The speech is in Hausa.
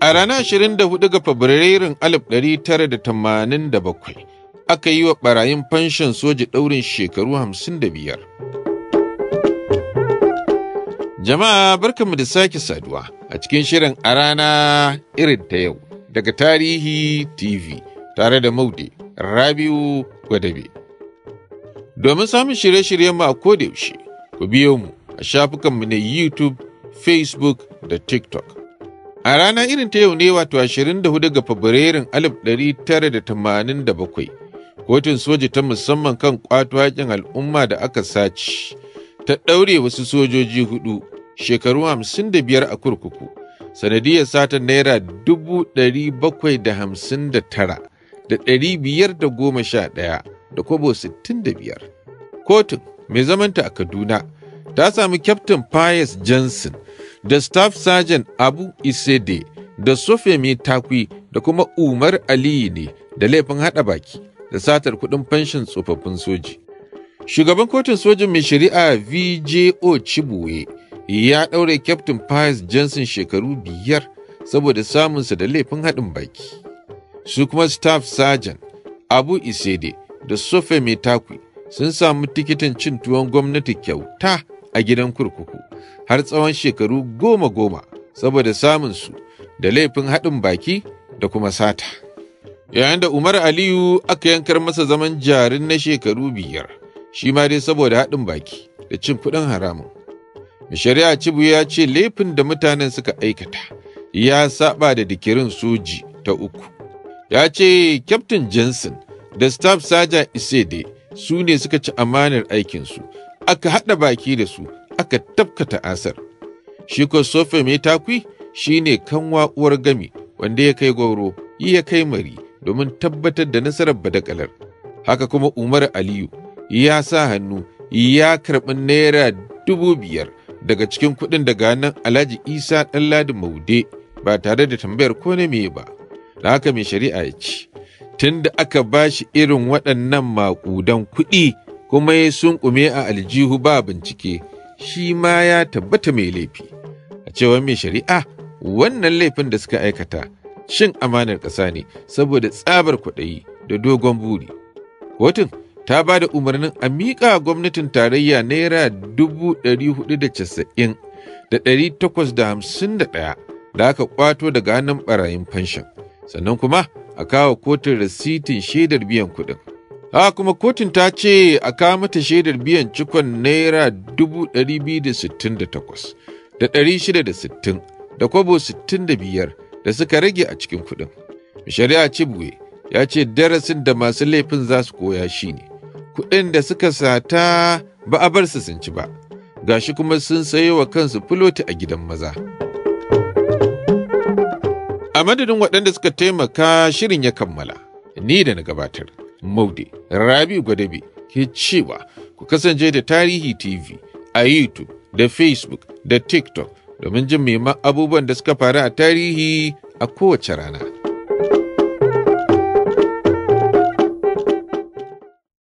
A ranar 24 ga Fabrairun 1987 aka yi wa ɓarayin fanshon soji ɗaurin shekaru 55. Jama'a, barkanmu da sake saduwa a cikin shirin A Rana Irin ta Yau daga Tarihi TV tare da Maude Rabiu Gwadabe. Domin samun shirye-shiryen mu a kodayaushe, ku biyo mu a shafukanmu na YouTube, Facebook da TikTok. A rana irin ta yau ne, wato 24 ga Fabrairun 1987, kotun soji ta musamman kan kwato haƙƙin al'umma da aka sace ta ɗaure wasu sojoji hudu shekaru 55 a kurkuku sanadiyar satar ₦759,511 da kobo 65. Kotun mai zamanta a Kaduna ta sami Captain Pius Johnson da Staff Sergeant Abu Isede da Sofemi Takwi da kuma Umar Aliyu ne da laifin haɗa baki da satar kuɗin fanshin tsofaffin soji. Shugaban kotun sojin, mai shari'a VJO Chibuwe, ya ɗaure Captain Pius Johnson shekaru 5 saboda samunsa da laifin haɗin baki. Su kuma Staff Sergeant Abu Isede da Sofemi Takwi sun samu tikitin cin tuwon gwamnati kyauta a gidan kurkuku har tsawon shekaru goma goma saboda samunsu da laifin haɗin baki da kuma sata. Yayin da Umar Aliyu aka yankar masa zaman jarin na shekaru 5, shi ma dai saboda haɗin baki da cin kuɗin haramun. Mai shari'a Cibu ya ce laifin da mutanen suka aikata ya saba da dikirin soji ta 3. Ya ce Captain Johnson da Staff Sergeant Isede su ne suka ci amanar aikinsu, aka haɗa baki da su, aka tafkata asar. Shi ko Sofe Mai Takwi shi ne kanwa uwar gami wanda ya kai gwauro, ya kai mari domin tabbatar da nasarar badakalar. Haka kuma Umar Aliyu ya sa hannu ya karɓi ₦5,000 daga cikin kuɗin daga hannun Alhaji Isa Ɗanladi Maude ba tare da tambayar ko na meye ba. Da haka mai shari'a ya ce, tun da aka ba shi irin waɗannan maƙudan kuɗi kuma ya sunkume a aljihu ba bincike, shi ma ya tabbata mai laifi. A cewar mai shari'a, wannan laifin da suka aikata cin amanar ƙasa ne saboda tsabar kwaɗayi da dogon buri. Kotun ta ba da umarnin a miƙa gwamnatin tarayya ₦490,851 da aka ƙwato daga hannun ɓarayin fanshan, sannan kuma a kawo kotun rasitin shaidar biyan kuɗin. Haka kuma kotun ta ce a kawo mata shaidar biyan cikon ₦268,660 da kobo 65 da suka rage a cikin kuɗin. Shari'a Cibwe ya ce darasin da masu laifin za su koya shi ne, kuɗin da suka sata ba a bar su sun ci ba, gashi kuma sun sayo wa kansu filoti a gidan maza. A madadin waɗanda suka taimaka shirin ya kammala, ni da na gabatar, Maude Rabi Gwadabe, ke cewa ku kasance da Tarihi TV a YouTube da Facebook da TikTok domin jin muhimman abubuwan da suka faru a tarihi a kowace rana.